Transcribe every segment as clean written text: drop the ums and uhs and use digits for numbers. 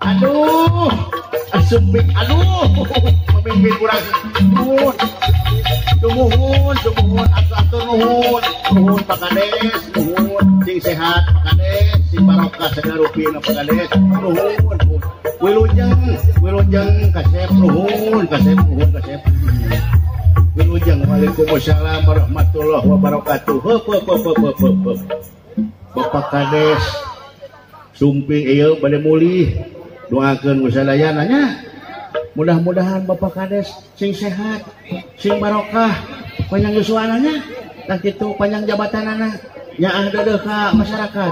Aduh, asumping aduh pemimpin kurang nuhun. Sumuhun, sumuhun atur nuhun. Nuhun Pak Kades, nuhun sing sehat Pak Kades, sing barokah segala rupina Pak Kades. Nuhun. Wilujeng, wilujeng kasep nuhun, kasep nuhun kasep. Wilujeng waalaikumsalam warahmatullahi wabarakatuh. Heup heup heup heup heup. Bapak Kades sumping ieu bade mulih doakeun ku sadayana nya. Mudah-mudahan Bapak Kades sing sehat, sing barokah, panjang yuswana nya, tah kitu panjang jabatanana, nyaah deudeuh ka masyarakat.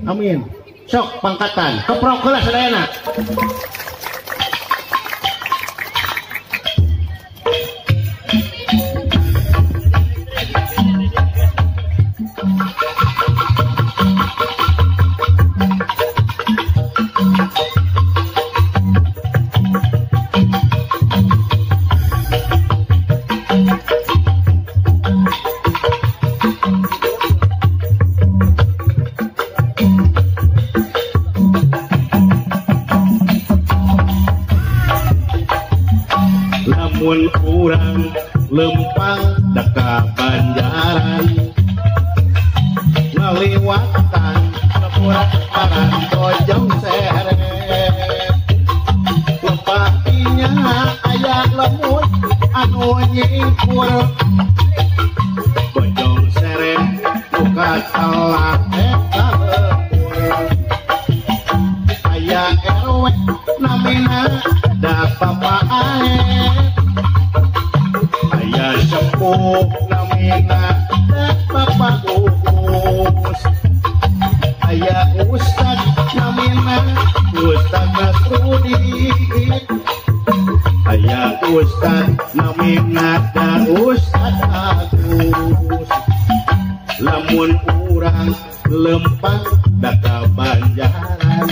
Amin. Sok pangkatan, keprok heula sadayana. Lamun urang lempang deka Banjaran ngaliwatan lemuran Bojong Sere lepatinya aya lemur anu nyingkur Bojong Sere muka telah eta lembur aya RW namina da Papa Aep aya sepuh namina da Bapak Uus aya Ustad namina Ustad Nasrudin aya Ustad namina da Ustad Agus lamun urang lempang da ka Banjaran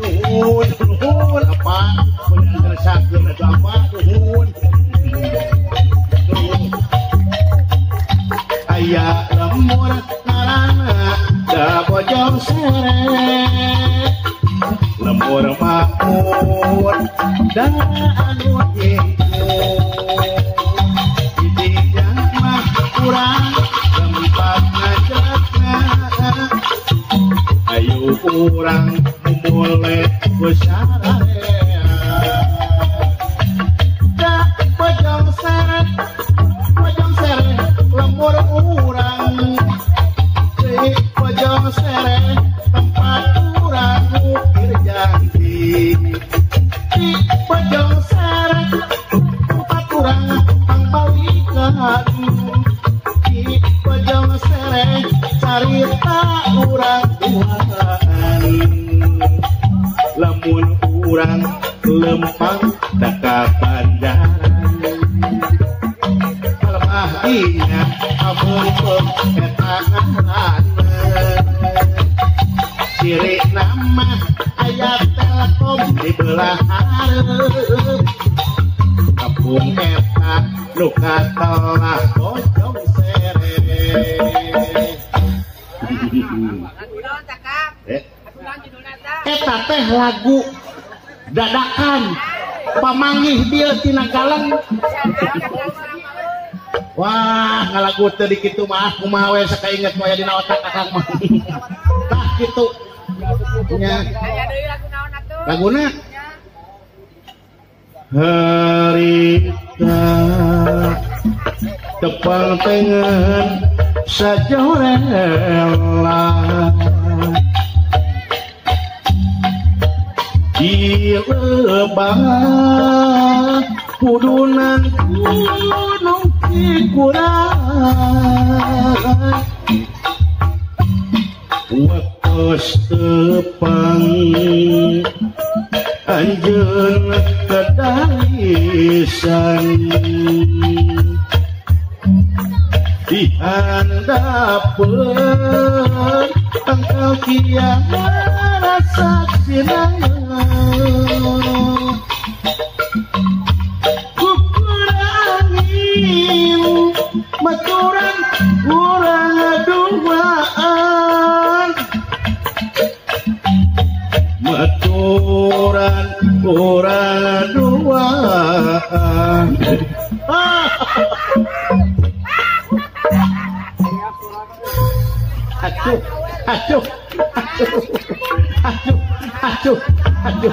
nuhun nuhun apa mun ngerasakeun atuh apa nuhun. Aya lemur ngaranna da Bojong Sere lemur makmur da anu nyingkur didinya mah urang tempat ngajakna ayo urang mumule ku sararea da Bojong Sere Bojong Sere lemur urang di Bojong Sere tempat urang ukir janji di Bojong Sere tempat urang pangbalikan di Bojong Sere carita urang duaan lamun urang lempang da ka Banjaran ahlinya amun eta ngaranna ciri nama aya Telkom di belah hareup kampung eta nu katelah Bojong Sere. Eta teh lagu dadakan pamanggih dia tina galeng. Wah, ngalagu teu di kitu mah kumaha we sakainget mah aya dina otak akang mah. Tah kitu. Nya. Laguna harita tepang tengen sajorela di lebah kudunan gunung kurang waktos tepang anjeun kedaisan dihandapeun tangkal kiara saksina kukurangin maturan kurang duaan Urang urang duaan. Aduh, aduh, aduh, aduh, aduh, aduh,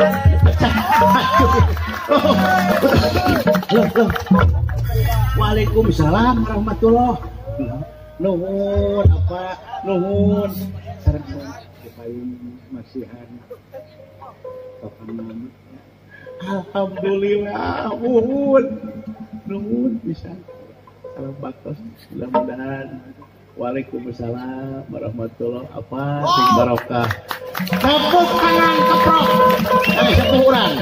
aduh. Loh, loh. Waalaikumsalam warahmatullah. Nuhun apa? Nuhun. Sareng payung masihan. Kapan? Alhamdulillah, nuhun. Nuhun bisa. Salam baktos, mudah-mudahan. Waalaikumsalam warahmatullahi apa sing barokah. Tepuk tangan keprok. Sepuh urang.